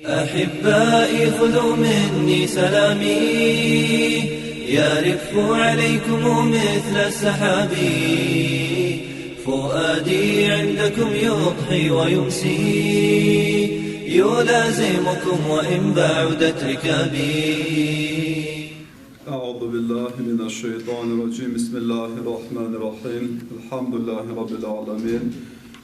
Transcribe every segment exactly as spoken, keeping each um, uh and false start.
أحبائي خذوا مني سلامي، يرف عليكم مثل السحاب. فؤادي عندكم يضحي ويمسي، يلازمكم وإن بعدت ركابي. أعوذ بالله من الشيطان الرجيم. بسم الله الرحمن الرحيم. الحمد لله رب العالمين.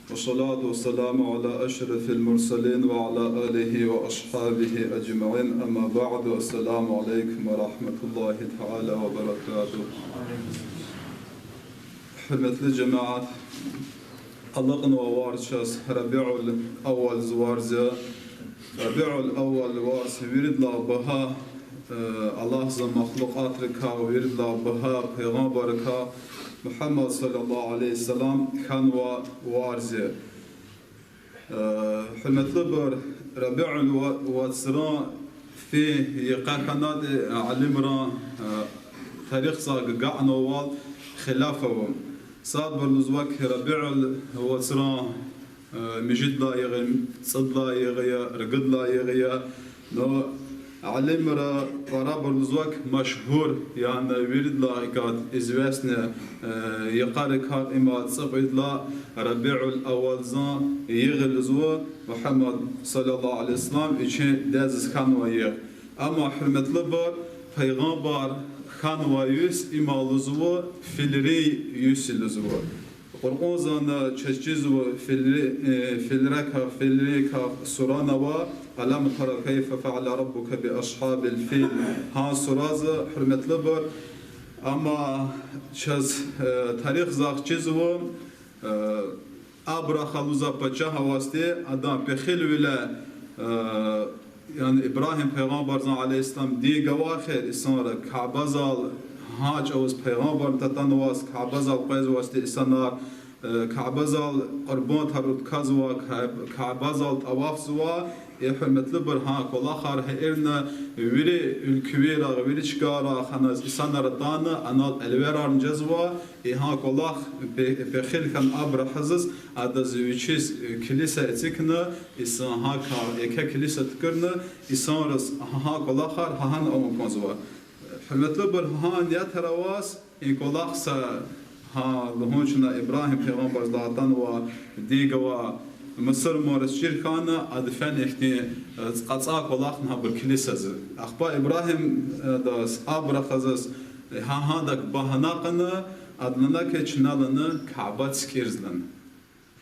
والصلاة والسلام على أشرف المرسلين وعلى آله وأصحابه أجمعين. أما بعد. السلام عليكم ورحمة الله تعالى وبركاته. Гьуьрметли жемят, алакьнава варз чаз Рабиул Аввал варз я. Рабиул Аввал варз виридалай багьа, э, Аллагьза махлукьатрикай виридалай багьа, пайгъамбаррикай Мугьаммад صلى الله عليه وسلم хьанва варз я. Э, гьуьрметлубур, Рабиул ва-, вацран фин йикъа хьанатӀа, э, алимран, э, тарихза агакьнавайвал хилаф ава. Садбур лугьузва хьи, Рабиул вацран, э, муьжуьдалай йигъи, цӀудалай йигъи я, ругудалай йигъи я. Но алимри парабур лугьузва хьи, машгьур, яни виридалай икӀ известный, э, йикъарикай има цӀикьвед лагьай Рабиул Аввалзан йигъи лугьузва, Мугьаммад صلى الله عليه وسلم вичин дядяз хьанвай йигъ. Амма, гьуьрметлубур, пайгъамбар хьанвай йис има лугьузва филрин йис лугьузва. Къуръанзани чаз чизва филри-, э, филрикай, филрикай сура ава, ألم تر كيف فعل ربك بأصحاب الفيل. Гьа сураза, гьуьрметлубур, амма чаз, э, тарихзахъ чизва, э, Абраха лугьузвай пачагь авайди, адан пехилвиле, э, яни Ибрагьим пайгъамбарзан عليه السلام дин гвай хьи, инсанри Кябедал гьа чӀавуз пайгъамбарни татанваз, Кябедал къвезвайди инсанар, э, Кябедал къурбандар утказвай, Кя-, Кябедал тӀавафзава, э, гьуьрметлубур, гьа кӀвалахар гьа ирна вири уьлквейра, вири чкайра хьаназ инсанар атана, анал элверарни жезва, и гьа кӀвалах пе-, пехил хьана Абрахазаз, адаз вичиз, э, килиса эцигна, инсан гьа кар, еке килиса туькӀуьрна, инсанриз гьа кӀвалахар гьа гьана авун кӀанзава. Гьуьрметлубур, гьа ниятар аваз, и кӀвалах са гьа лугьун чна Ибрагьим пайгъамбардилай атанвай, дин гвай мусурманриз чир хьана, ада фена ихьтин, э, кьацӀай кӀвалахна гьабур килисаза. Ахпа Ибрагьимдаз, Абрахазаз, э, гьа гьадак багьна кьуна, ада лагьана хьи, чна лагьана Кяба цикӀирзава лагьана.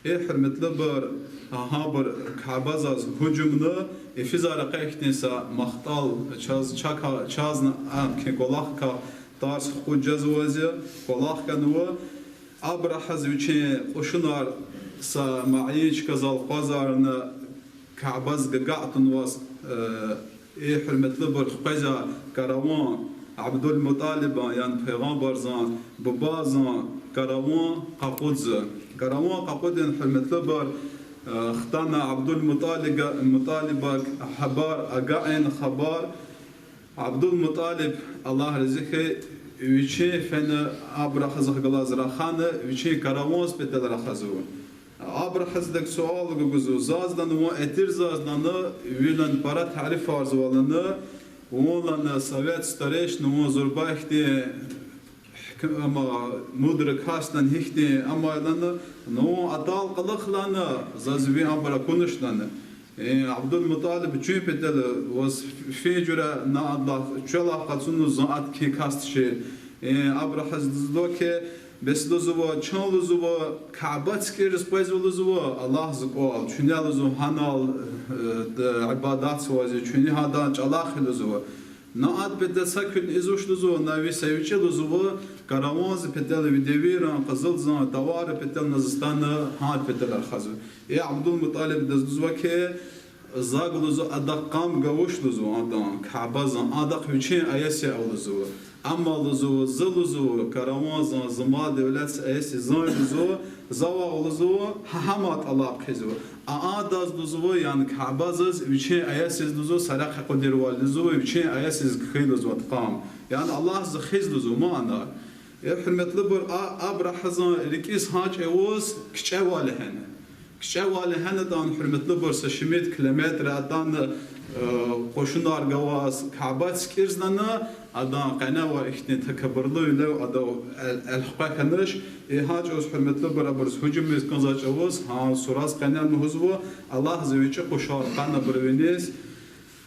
Э, гьуьрметлубур, гьабур Кябедиз гьужумна, э, физвай рекье ихьтин са махтӀал чаз, чака-, чазни а кӀвалахрикай тарс хкудиз жезвази, кӀвалах хьанва, Абрахаз вичин кьушунар са муайян чкадал акъвазарна, Кябедиз агакь тунваз, э, э, гьуьрметлубур, хквезва караван Абдулмуталибан, яни пайгъамбарзан бубадин караван къакъудзава. Караван къакъудин, гьуьрметлубур, э, хтана Абдулмуталига-, Муталибак хабар агакьна, хабар. Абдулмуталиб, Аллагь рази хьуй, вичин фена Абрахазахъ галаз рахана, вичин каравандиз патал рахазва. Абрахаз адак суал гугузва: заз, лагьана, вун атирзава, лагьана, ви, лагьана, пара тарифарзава, лагьана, вун, лагьана, совет старейшин, вун зурба ихьтин, амма мудрый кас, лагьана, ихьтин, амма, лагьана, ну, вун атайла кьулухъ, лагьана, заз ви абур акунач, лагьана. Э, Абдулмуталиб, чун патал ваз фин жуьре на адалай чӀалахъ къачуна, зун адахъ хьи кас тушир. Э, Абрахаз лугьузва хьи, бес, лугьузва, чун, лугьузва, Кяба цикӀириз къвезва, лугьузва, Аллагьза кӀвал, чуьне, лугьузва, гьанал, э, д-, ибадатзавази, чуьне гьадан чӀалахъ я, лугьузва. На ада патал са куьн ийизвач, лугьузва, на ви са вичӀи, лугьузва, каравандин патал, ви девиран, къизилдин товаррин патал, на заз атана, гьада патал рахазва. Э, Абдулмуталиб адаз лугьузва хьи, заз, лугьузва, адахъ гъам гвач, лугьузва, адан, Кябедин, адахъ вичин иеси ава, лугьузва. Амма, лугьузва, за, лугьузва, каравандин, зи мал-девлетдин иеси зун я, лугьузва, за ваъ, лугьузва, гьа-, гьам тӀалаб хъийизва. А адаз, лугьузва, яни Кябедиз, вичин иесиз, лугьузва, са рехъ акъудирвал, лугьузва, вичин иесиз хъийиз, лугьузва, тӀалаб. Яни Аллагьза хуьз, лугьузва, мана. Э, гьуьрметлубур, а Абрахазан рикӀиз гьа чӀавуз кичӀевал гьана. КичӀевал гьенатӀани, гьуьрметлубур, са шумуд километр атана, э, къушунар гваз Кябе цикӀирзавани, адан къенева ихьтин такабурлувилив ада эл-, элкъвена хьанач. И гьа чӀавуз, гьуьрметлубур, абуруз гьужумиз кӀанзавай чӀавуз, гьа сураз къене лугьузва, Аллагьди вичӀи къушар кьуна абуру виниз.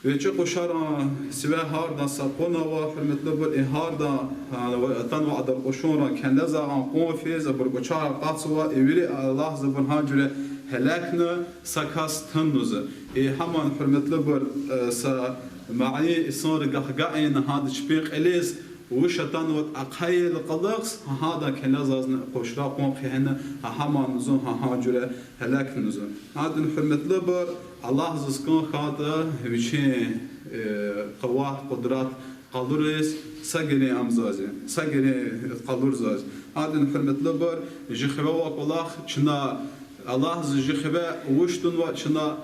ВичӀи къушарин сиве гьардан са къван ава, гьуьрметлубур, и гьардан, а, ва-, атанвай адан къушунрин кӀелезагъан къван физ, абур кӀвачерай акъатзава, и вири Аллагьди абур гьа жуьре гьелекна, са кас тунва лугьузва. И гьаман, гьуьрметлубур, э, са мани инсанри гахгайин гьада чпин кьилиз, вуч атанватӀа ахъайин кьулухъ, гьа гьадан кӀелезазни къушарай къван хъийина, гьа гьаман лугьузва, гьа гьа жуьре гьелекна лугьузва. Гьадан, гьуьрметлубур, Аллагьдиз кӀан хьайитӀа, вичин, э, къуват, къудрат къалуриз са герен амзази, са герен къалурзавай. Гьадан, гьуьрметлубур, чи хиве авай кӀвалах, чна Аллагьди чи хиве вуч тунватӀа чна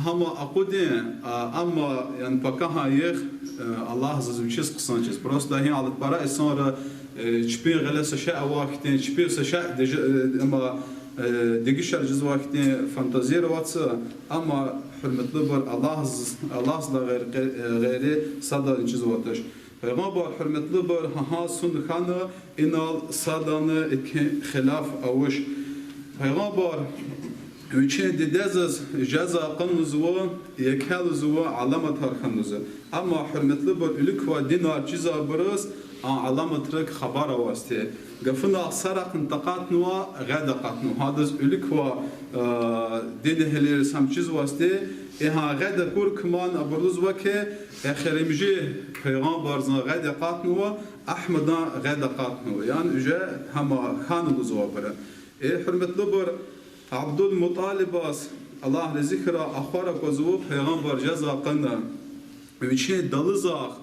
гьам акъудин, а, амма, яни, пакагьан йикъ, э, Аллагьди вичиз хъсан чиз. Просто гьи алатпара инсанри, э, чпин гъиле са шей авай хьтин, чпи са шей дежи-, э, амма, э, дегишар жезвай хьтин фантазироваться, амма, гьуьрметлубур, Аллагьдиз, Аллагьдилай гъейри, э, гъейри садазни чизвай туш. Пайгъамбар, гьуьрметлубур, гьа гьа сун хьана, инал садани идан хилаф авач. Пайгъамбар вичин дидедиз жаза кьуна лугьузва, еке лугьузва, аламатар хьана лугьузва. Амма, гьуьрметлубур, вилик квай динар чизвайбуруз а аламатрик хабар авайди. Гафунихъ, са ракъни такьатнава, гъед акъатнава. Гьадаз вилик квай, э, динэгьлийриз гьам чизвайди, и гьа гъед акур куман абур лугьузва хьи, эхиримжи пайгъамбардин гъед акъатнава, Агьмадан гъед акъатнава. Яни уже гьам хьана лугьузва абуру. Э, гьуьрметлубур, Абдулмуталибаз, Аллагь рази хьурай, ахвар аквазва, пайгъамбар жаза кьуна, вичин далудихъ,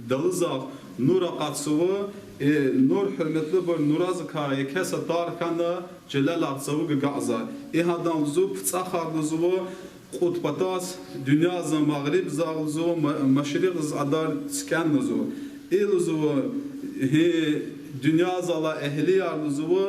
далудихъ нур акъатзава, э, нур, гьуьрметлубур, нуразикай еке са тар хьана, чилелай цавуг агакьзавай. И гьадан лугьузва пцӀахар лугьузва кьуд патаз, дуьньядин магърибдихъ лугьузва, ма-, машрикьдиз кьадар цикӀена лугьузва. И лугьузва, гьи дуьньядал алай эгьлияр лугьузва,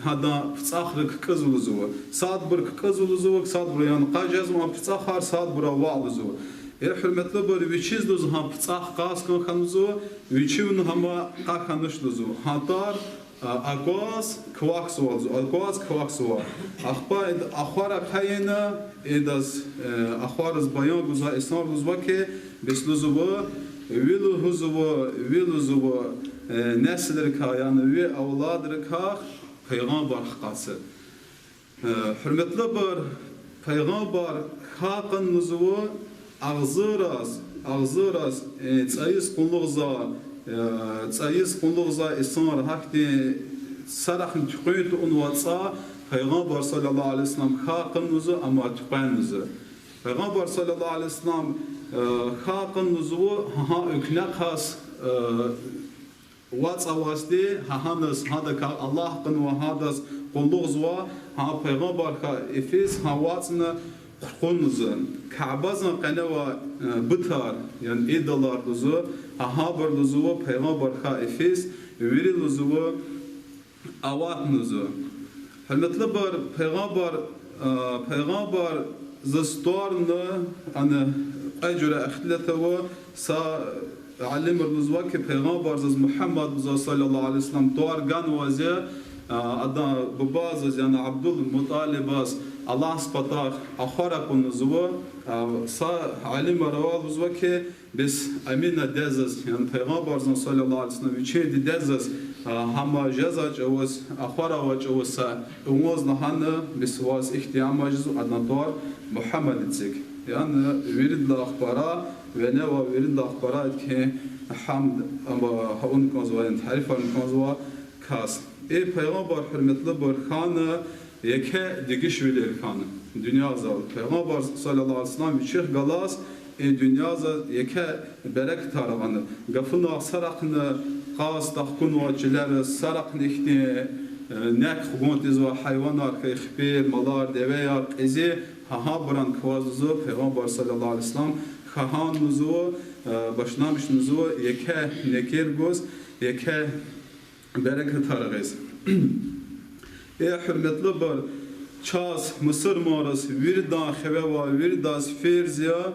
гьадан пцӀахрик ккӀузва лугьузва. Садбур ккӀузва лугьузва, садбур, яни къа жезва а пцӀахар, садбур ваъ лугьузва. Э, гьуьрметлубур, вичиз лугьузва гьа пцӀах къаз кӀан хьана лугьузва, вичивни гьам къа хьанач лугьузва. Гьа тар, а, акваз квахьзава лугьузва, акваз квахьзава. Ахпа ида ахвар ахъайина, идаз, э, ахвариз баян гузвай инсанри лугьузва хьи, бес лугьузва, ви лугьузва, ви лугьузва, э, несилрикай, яни ви авладрикай пайгъамбар хкатзава. Э, гьуьрметлубур, пайгъамбар хьайи къуна лугьузва, агъзураз, агъзураз, э, цӀайиз къуллугъзавай, э, цӀайиз къуллугъзавай инсанри гьахьтин са рахни туькьуьн тавунвай цӀай, пайгъамбар صلى الله عليه وسلم хьайи къуна лугьузва, амма туькьвена лугьузва. Пайгъамбар صلى الله عليه وسلم, э, хьайи къуна лугьузва, гьа, гьа уькнехъаз, э, вацӀ авайди, гьа гьаниз, гьадакай Аллагь кьунвай, гьадаз къуллугъзавай, гьа пайгъамбар хьайи йифиз гьа вацӀни хъуркъун лугьузва. Кябедин къене авай, э, бутар, яни идолар лугьузва, гьа гьабур лугьузва пайгъамбар хьайи йифиз, вири лугьузва аватна лугьузва. Гьуьрметлубур, пайгъамбар, э, пайгъамбардиз тӀварни, ана, кьве жуьре ихтилат ава, са алимри лугьузва хьи, пайгъамбардиз Мугьаммад лугьузва صلى الله عليه وسلم тӀвар ганвайди я, а, адан бубадиз, яни Абдулмуталибаз, Аллагьдин патай ахвар акуна лугьузва, а, са алимри ава лугьузва хьи, бес Амина дедиз, яни пайгъамбардин صلى الله عليه وسلم вичин дидедиз, а, гьам жезвай чӀавуз, ахвар авай чӀавуз са аваз лагьана, бес ваз ихьтин ам жезва, адан тӀвар Мугьаммад эциг. Яни виридалай пара, вине авай виридалай пара идкин гьамд, ам, гьавун кӀанзавай, яни тарифарун кӀанзавай кас. И пайгъамбар, гьуьрметлубур, хьана еке дегишвилер хьана дуьньядал. Пайгъамбар صلى الله عليه وسلم вичихъ галаз и дуьньядал еке берекатар гъана. Гафунихъ, са рахни къаз тахкунвай чилериз, са рахни ихьтин, э, нек хгун тийизвай гьайванар хьайи хипер, малар, девеяр, кьези, гьа гьабурун кваз лугьузва пайгъамбар صلى الله عليه وسلم хьана лугьузва, э, башламишна лугьузва еке некер гуз, еке берекатар гъиз. Э, гьуьрметлубур, Чаз, мусурманриз, виридан хиве ва виридаз ферз я,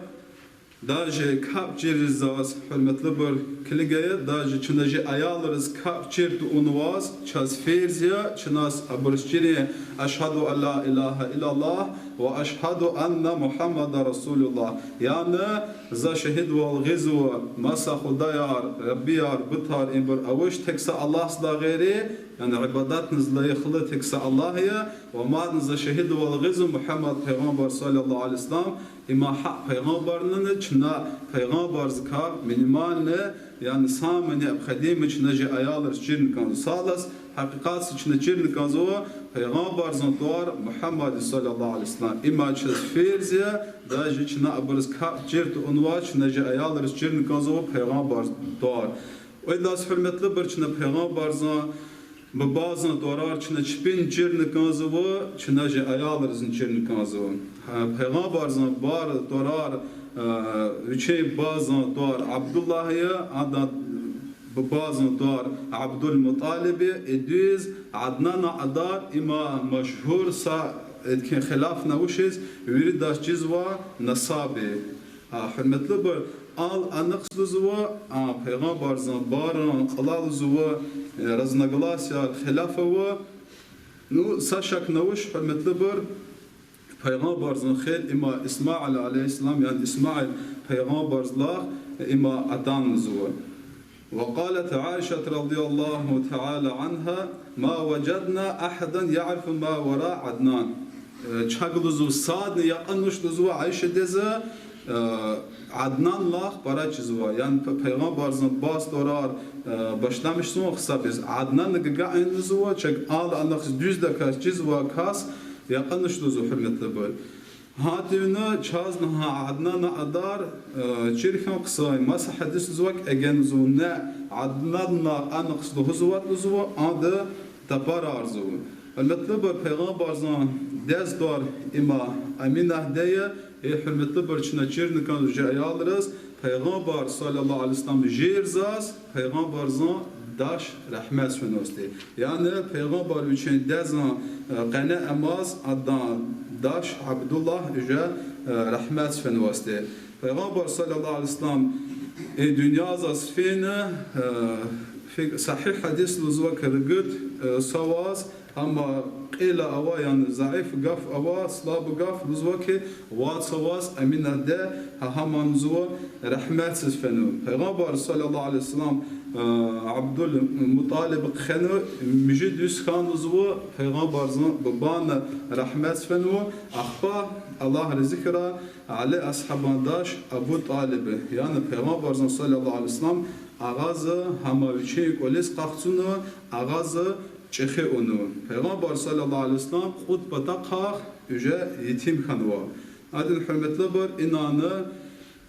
даже капӀ чирзаз, гьуьрметлубур, килигая, даже чна чи аялриз капӀ чир тавунваз чаз ферз я, чна абуруз чирин أشهد أن لا إله إلا الله وأشهد أن محمدا رسول الله. Яни за шагьидвал гъизва маса худаяр, раббияр, бутар, ибур авач, тек са Аллагьдилай гъейри, яни ибадатдиз лайихлу тек са Аллагь я, ва мадни за шагьидвал гъизва Мугьаммад пайгъамбар صلى الله عليه وسلم, има гьакъ пайгъамбарни, чна пайгъамбарзакай минимальный, яни самый необходимый чна чи аялриз чирна кӀанзава. Сад лагьайла, гьакъикъатда чна чирна кӀанзава пайгъамбарзан тӀвар Мугьаммад صلى الله عليه وسلم. Има чаз ферз я, даже чна абуруз капӀ чир тавунваз чна чи аялриз чирна кӀанзава пайгъамбарзан тӀвар. Идалай, гьуьрметлубур, чна пайгъамбарзан бубазан тӀварар чна чпин чирна кӀанзава, чна чи аялризни чирна кӀанзава. Гьа, пайгъамбарзан бар тӀварар, э, вичин бубазан тӀвар Абдуллагь я, адан бубазан тӀвар Абдулмуталиб я, и дуьз Аднанай кьадар има машгьур са, эдкин хилаф авачиз, виридаз чизва насаб я. А, гьуьрметлубур, ал-анихъ лугьузва, а, пайгъамбарзан баран кьулал лугьузва, э, разногласияр, хилаф ава. Ну, са шак авач, гьуьрметлубур, пайгъамбарзан хел има Исмаил عليه السلام, яни Исмаил пайгъамбардилай има атанва лугьузва. وقالت عائشة رضي الله تعالى عنها: ما وجدنا أحدا يعرف ما وراء عدنان. Э, чаз лугьузва садни якьанач лугьузва Айшадиз, э, Аднанлай пара чизвай, яни пай-, пайгъамбарзан бубаз тӀварар, э, башламишзавай гьисабиз. Аднанни гьакӀ лугьузва, чаз ал-анихъ дуьздаказ чизвай кас якьанач лугьузва, гьуьрметлубур. Гьатта чазни гьа Аднанай кьадар, э, чир хьун хъсан я, маса гьадис лугьузва, кӀевнава лугьузва, не Аднанай анихъ лугьузватӀа лугьузва, ада тапарарзава. Гьуьрметлубур, пайгъамбарзан дедин тӀвар има Аминат диде я, э, гьуьрметлубур, чна чирна кӀанзава чи аялриз, пайгъамбар صلى الله عليه وسلم жирзаз, пайгъамбарзан даш рагьметдиз фенвайди. Яни пайгъамбар вичин дедин, э, къене амаз, адан даш Абдуллагь уже, э, рагьметдиз фенвайди. Пайгъамбар صلى الله عليه وسلم и дуьньядиз фена, э, фи-, сагьигь гьадис лугьузва хьи ругуд, э, саваз, амма кьил ава, яни заиф гаф ава, слаб гаф лугьузва хьи, вад саваз Аминат диде, гьа гьамни лугьузва, рагьметдиз фена. Пайгъамбар صلى الله عليه وسلم, э, Абдулмуталиб хъфена, муьжуьд йис хьана лугьузва, пайгъамбарзан бубани рагьметдиз фенва, ахпа, Аллагь рази хьурай, Али асгьабан даш Абу ТӀалиб, яни пайгъамбарзан صلى الله عليه وسلم агъази гьам вичин кӀвализ къахцуна, агъази чӀехи авуна. Пайгъамбар صلى الله عليه وسلم кьуд патахъай уже етим хьанва. Гьадин, гьуьрметлубур, инани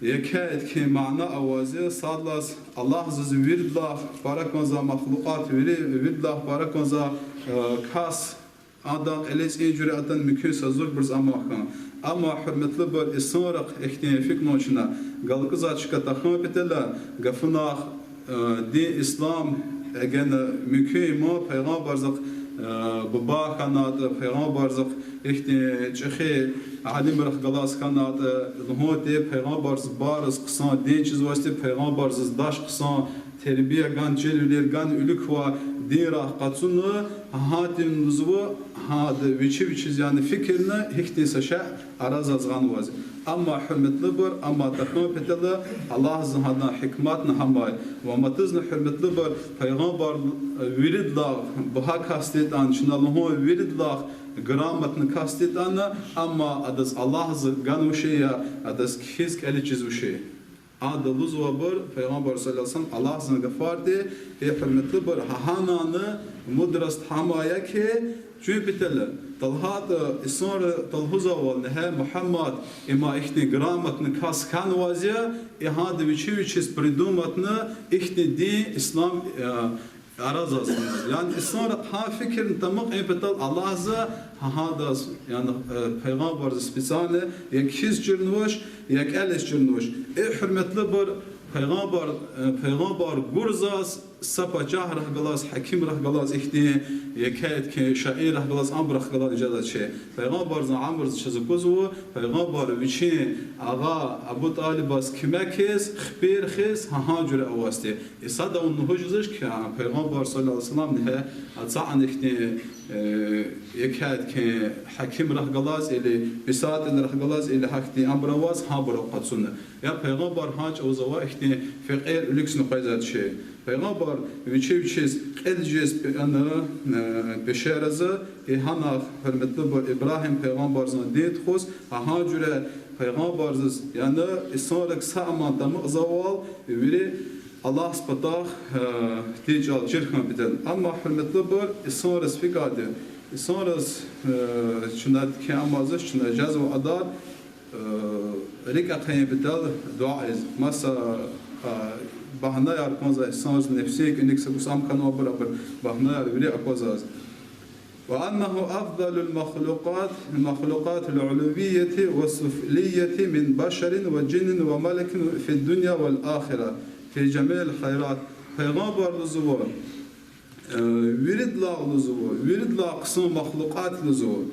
еке эдкин мана авазва, сад лагьайла, Аллагьдиз виридалай пара кӀанзавай махлукьат, вири-, виридалай пара кӀанзавай, э, кас, адан кьиле цӀийи жуьре атана мумкин са зурбуруз амай хьана. Амма, гьуьрметлубур, инсанрихъ ихьтин фикирни чна галкӀузвай чка тахьун патал, гафунихъ, э, дин ислам эгена мумкин я, пайгъамбарзахъ, э, буба хьанватӀа, пайгъамбарзахъ ихьтин чӀехи алимрихъ галаз хьанватӀа, лугьун тир, пайгъамбарзан барз хъсан дин чизвайди, пайгъамбарзаз даш хъсан тербия гана, чирвилер гана, уьлуьквай динрихъ къачуна, гьатин лугьузва, гьада вичи-вичиз, яни фикирна, гьихьтин са шей аразаз гъанваз. Амма, гьуьрметлубур, амма тахьун патал Аллагьдин гьадан гьикматни гьам я. Ва матазни, гьуьрметлубур, пайгъамбар виридалай багьа кас хьайитӀани, чна лугьун виридалай грамотный кас хьайитӀани, амма адаз Аллагьди ганвуш я, адаз кхьиз кӀелиз чизвуш я. Ада лугьузвайбур, пайгъамбар صلى الله عليه وسلم, Аллагьдин гафар тир, э, гьуьрметлубур, гьа гьанани мудрость гьам я хьи, чун патал, талгьайтӀа инсанри талгьузвайвал, негьа Мугьаммад, има ихьтин грамотный кас хьанваз я, и гьада вичи-вичиз придуматна ихьтин дин, ислам, э, аразаз. Яни инсанри гьа фикирни тамукьун патал Аллагьди гьа гьадаз, яни, э, пайгъамбарзаз специально я кхьиз чирнавач, я кӀелиз чирнавач. Э, гьуьрметлубур, пайгъамбар, э, пайгъамбар гурзаз, Са пачагьрахъ галаз, гьакимрахъ галаз, ихьтин еке-еке шаиррахъ галаз, абурахъ галаз жезвач. Пайгъамбарзан уьмуьрза чаз аквазва, пайгъамбар вичин агъа Абу ТӀалибаз куьмек хьиз, хипер хьиз, гьа-гьа жуьре авайди. И сада вун лугьуз жезвач хьи, пайгъамбар صلى الله عليه وسلم нихье ацукьна ихьтин, э, еке-еке гьакимрахъ галаз или писателрахъ галаз или гьахьтин абур аваз гьабурал къачуна. Я пайгъамбар гьа чӀавуз авай ихьтин фекьер виликни къвезвач. Пайгъамбар вичи-вичиз кьил жез пе-, ана, э, пешерази, и гьанахъ, гьуьрметлубур, Ибрагьим пайгъамбарзан дин тухуз, гьа-гьа жуьре пайгъамбарзаз, яни инсанрик са аман тамукьзавал, вири Аллагьдин патай, э, течӀал чир хьун патал. Амма, гьуьрметлубур, инсанриз фикӀа ди, инсанриз, э, чна кӀелзавач, чна жезва адар, э, рикӀ ахъайин патал дуьа ийиз. Маса, э, багьнаяр кӀанзава инсанриз, нефсин кӀаник са кӀус ам хьанвайбур, абур багьнаяр вири аквазвач. وأنه أفضل المخلوقات، المخلوقات العلوية والسفلية من بشر وجن وملك في الدنيا والآخرة في جميع الخيرات. Пайгъамбар лугьузва, э, виридалай лугьузва, виридалай хъсан махлукьат лугьузва.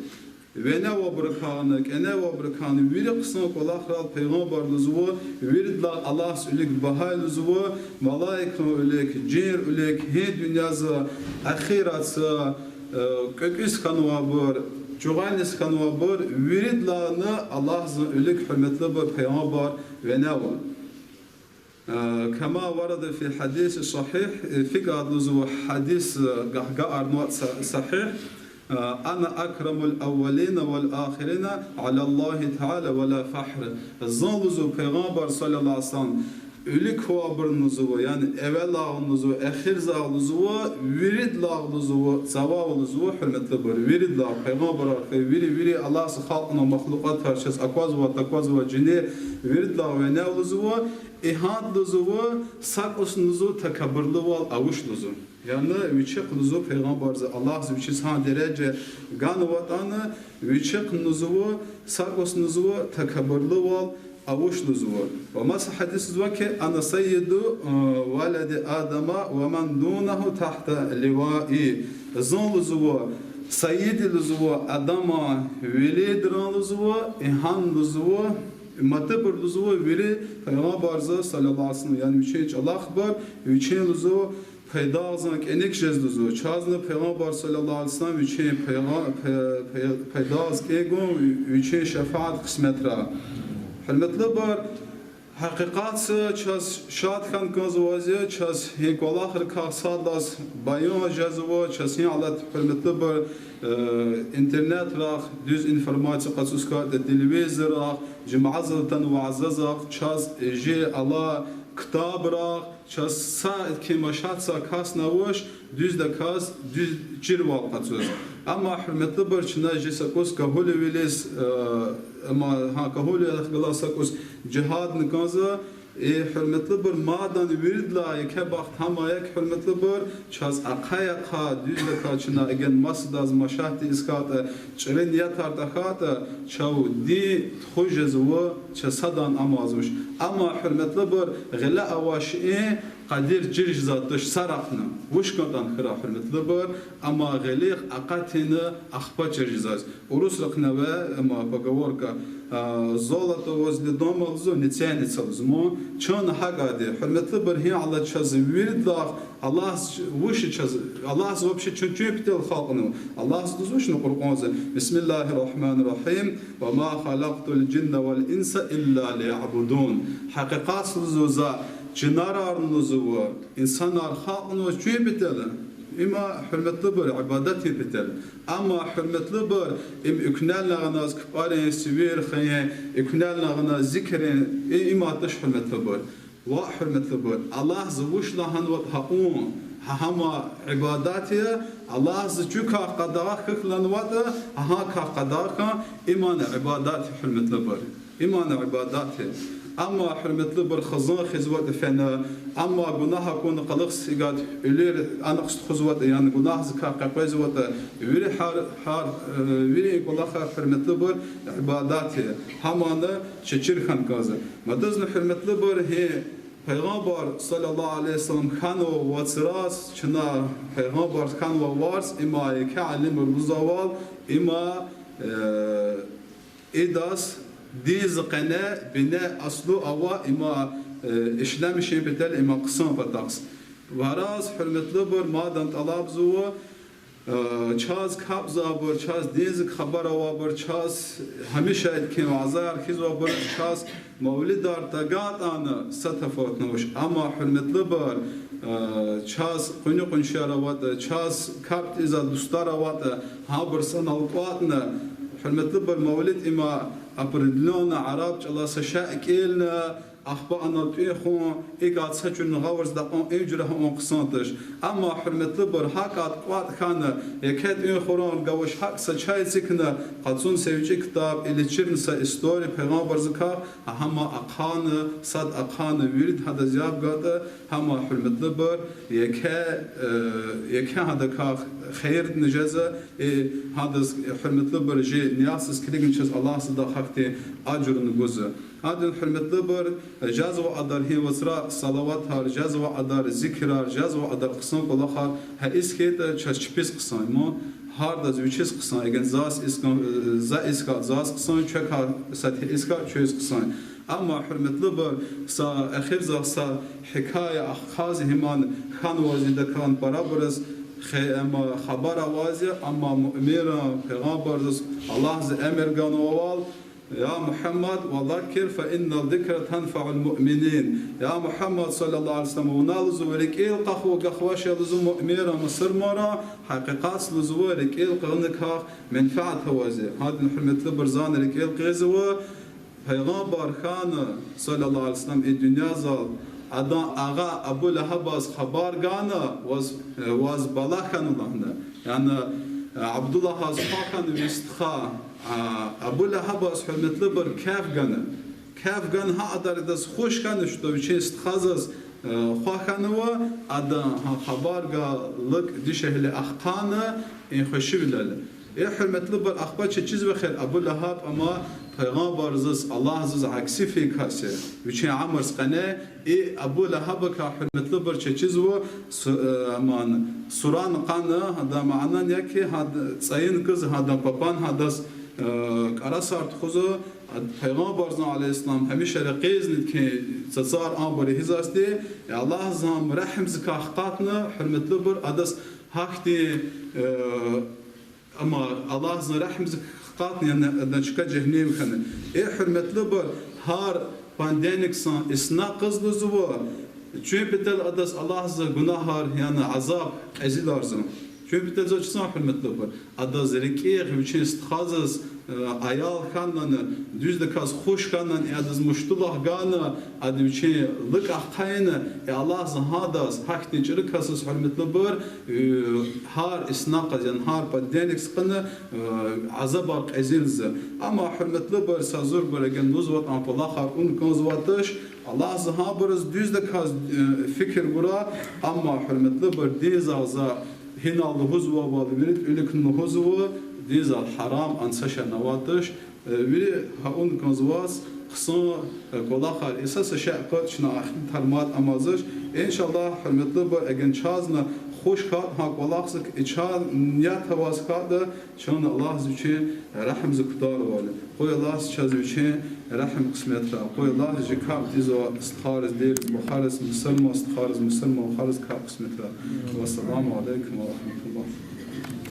Вине авайбурукайни, кӀане авайбурукайни, вири хъсан кӀвалахрал пайгъамбар лугьузва, виридалай Аллагьдиз вилик багьа лугьузва, малаикрин вилик, жинрин вилик, гьи дуьньяда, ахиратда, э, кӀвекӀвиз хьанвайбур, чугъайниз хьанвайбур, виридалайни Аллагьдиз вилик, гьуьрметлубур, пайгъамбар вине ава. Э, كما ورد في حديث صحيح, э, фикӀа лугьузва гьадис, э, гагь-гагь арнавай са-, сагьигь, э, أنا أكرم الأولين والآخرين على الله تعالى ولا فخر. Зун лугьузва пайгъамбар صلى الله عليه وسلم, вилик авайбурун лугьузва, яни эвелайни лугьузва, эхирзайни лугьузва, виридалай лугьузва, цавай лугьузва, гьуьрметлубур, виридалай, пайгъамбарар хьайи вири, вири Аллагьди халкьнавай махлукьатар, чаз аквазвай, таквазвай жинер, виридалай вине ава лугьузва, и гьада лугьузва, са кӀусни лугьузва такабурлувал авач лугьузва. Яни вичихъ лугьузва пайгъамбарза, Аллагьди вичиз гьа дережа ганватӀани, вичихъни лугьузва, са кӀусни лугьузва такабурлувал авач лугьузва. Ва маса гьадис лугьузва хьи, أنا سيد, э, ولد آدم ومن دونه تحت لوائي. Зун лугьузва сайид я лугьузва Адаман веледрин лугьузва, и гьана лугьузва, матабур лугьузва вири пайгъамбарза صلى الله عليه وسلم, яни вичин чӀалахъбур, вичин лугьузва пайдагъзан кӀаник жез лугьузва. Чазни пайгъамбар صلى الله عليه وسلم вичин пайгъа-, пай-, пай-, пайдагъзан кӀан гун, вичин шафаат къисметрай. Гьуьрметлубур, гьакъикъатда чаз шад хьана кӀанзавайди я, чаз гьи кӀвалахрикай сад лагьай баян жезва, чаз гьи алат, гьуьрметлубур, э, интернетрахъ дуьз информация къачуз хьайитӀа, телевизоррахъ, жуьмядал атана вязазахъ, чаз жи алай ктабрахъ, чаз са хьи машатза касни авач дуьздаказ дуьз чирвал къачуз. Амма, гьуьрметлубур, чна жи са кӀус кагьулвилиз, э, амма гьа кагьулвилихъ галаз са кӀус жигьадни кӀанзава, и, гьуьрметлубур, мадан виридалай еке бахт гьам я хьи, гьуьрметлубур, чаз ахъая-ахъая дуьздаказ чна эгер масадаз машат ийиз хьайитӀа, чӀуру ниятар тахьайтӀа, чав дин тухуз жезва, чаз садан амазуш. Амма, гьуьрметлубур, гъиле авай шейин къадир чир жезвайди туш сарахъни. Вуч кӀантӀани хьурай, гьуьрметлубур, амма гъилихъ акъатайни ахпа чир жезвайди. Урусрахъни ава, амма поговорка, а, золото возле дома лугьузва, не ценится лугьузва. Чун гьакӀади, гьуьрметлубур, гьи алат чаз виридалай Аллагьди вуч чаз, Аллагьди вообще чун чун патал халкьнава. Аллагьди лугьузвачни Къуръанда: بسم الله الرحمن الرحيم، وما خلقت الجن والإنس إلا ليعبدون. Гьакъикъатда лугьузва, за жинерарни лугьузва, инсанар халкьнавай чун патал, има, гьуьрметлубур, ибадатдин патал. Амма, гьуьрметлубур, им экуьнарин агъназ кпӀарин, сивер хуьн, экуьнарин агъназ зикрин, и-, има туш, гьуьрметлубур. Ва, гьуьрметлубур, Аллагьди вуч лагьанватӀа гьа авун, гьа гьам ибадат я, Аллагьди чукай къадагъа хьухь лагьанватӀа, гьа гьакай къадагъа хьун, имни ибадат я, гьуьрметлубур. Имни ибадат я. Амма, гьуьрметлубур, хизан хуьзватӀа фена, амма гунагь акуна къалахъ сигат, уьлуьр анихъ тухузватӀа, яни гунагьдикай къекъвезватӀа, вири гьар, гьар, э, вири и кӀвалахар, гьуьрметлубур, ибадат я. Гьамни чаз чир хьана кӀанзава. Мадни, гьуьрметлубур, гьи Пайгъамбар صلى الله عليه وسلم хьанва вацраз, чна Пайгъамбар хьанва варз, има еке алимри лугьузвайвал, има, э, идаз динзин къене бине, аслу ава има, э, ишлемишин патал има хъсан патахъ. Вараз, гьуьрметлубур, мадан тӀалабзава, э, чаз капӀзавайбур, чаз динзик хабар авайбур, чаз гьамиша иткин вязар хьизвайбур, чаз мавлидар тагайтӀани са тафаватни авач. Амма, гьуьрметлубур, э, чаз къуьнуь-къуншияр аватӀа, чаз капӀ тийизвай дустар аватӀа, гьабур санал кӀватӀна, гьуьрметлубур, мавлид има определённо араб чӀалаз са шей кӀелна, ахпа анал тӀуьн хьун, икӀ са чуьнни гъавурда кьун, и жуьре гьа авун хъсан туш. Амма, гьуьрметлубур, гьакӀ кӀватӀ хьана, еке тӀуьн хьурун гавуш, гьакӀ са чай эцигна, къацун са вичӀи ктаб или чирна са история Пайгъамбарзакай, гьам ахъайна, сад ахъайна, вирида гьадаз яб гайитӀа, гьам, гьуьрметлубур, еке, э, еке гьадакай хийирни жезва, э, гьадаз, гьуьрметлубур, жи ниятдиз килигна чаз Аллагьди гьахьтин ажурни гузва. Гьадан, гьуьрметлубур, жезва адар гьи вацра салаватар, жезва адар зикрар, жезва адар хъсан кӀвалахар, гьа ихьтин хьайитӀа чаз чпиз хъсан я, гьардаз вичиз хъсан, эгер заз ихьтин, э, за ихьтин заз хъсан, чвекай сад ихьтин чвез хъсан. Амма, гьуьрметлубур, са эхирза са гьикая ахкъаз гьиман хьанваз идакан парабуруз хе-, амма хабар аваз я, амма муъминрин Пайгъамбарзаз Аллагьди эмир ганвайвал, يا محمد وذكر فإن الذكرى تنفع المؤمنين. Я Мугьаммад صلى الله عليه وسلم, вуна лугьузва рикӀел къахуз гахваш я лугьузва муъминрин, мусурманрин, гьакъикъатда лугьузва рикӀел къигъникай менфят аваз я. Гьадан, гьуьрметлубур, зани рикӀел къигзава, Пайгъамбар хьана صلى الله عليه وسلم и дуьньязал, адан агъа Абу Лагьабаз хабар гана, ваз, э, ваз бала хьана лагьана. Яни, э, Абдуллагьаз хва хьана ви стха, а, Абу Лагьабаз, гьуьрметлубур, кеф гана. Кеф гана, гьа адар идаз хуш хьана, что вичин стхадиз, э, хва хьанва, ада гьа хабар гайи лукӀ дишегьли ахкъана, и хвешивилелди. Э, гьуьрметлубур, ахпа чечизва хьи, Абу Лагьаб ама Пайгъамбарзаз, Аллагьзаз акси фейи кас я, вичин уьмуьрдин къене, и Абу Лагьабакай, гьуьрметлубур, чечизва су-, э, аман, суран кьана, гьадан мана я хьи, гьад-, цӀайин куз гьадан папан гьадаз, э, кӀарасар тухузва, ад-, Пайгъамбарзан عليه السلام гьамиша рекьизни хьи цацар абур ийизвайди, э, Аллагьзан регьимдикай хкатна, гьуьрметлубур, адаз гьахьтин, э, амма Аллагьзан регьимдикай хкатна, яни адан чка жегьеннем хьана. Э, гьуьрметлубур, гьар понедельникзан исна къуз лугьузва, чун патал адаз Аллагьза гунагьар, яни азаб кьезиларзава. Чун патал заз чизва, гьуьрметлубур, адаз рикӀигъ вичин стхадиз, э, аял хьанани, дуьздаказ хуш хьанани, э, адаз муштулух гана, ада вичин лукӀ ахъайна, э, Аллагьза гьадаз, гьахьтин чӀуру касдиз, гьуьрметлубур, э, гьар исна къуз, яни гьар понедельникза къуна, э, азабар кьезилзава. Амма, гьуьрметлубур, са зурбур эгер лугьузватӀа, а кӀвалахар авун кӀанзавайди туш, Аллагьза гьабуруз дуьздаказ, э, фикир гурай, амма, гьуьрметлубур, динзал за гьинал лугьузвайвал вири тӀуьликни лугьузва, динзал гьарам анцашанаватуш, э, вири гьа авун кӀанзаваз хъсан, э, кӀвалахар, иса са шей къвез чна ахир тармад амазуш. Иншаллагь, гьуьрметлубур, эгер чазни хуш хьайитӀа гьа кӀвалахдик, и чаз ният аваз хьайитӀа, чун Аллагьза вичин регьимдик кутарвал. Къуй Аллагьза чаз вичин регьим къисметрай. Къуй Аллагьза жи капӀ тийизвай стхайриз, дерик вахариз, мусурман стхайриз, мусурман вахариз капӀ къисметрай. والسلام عليكم ورحمة الله.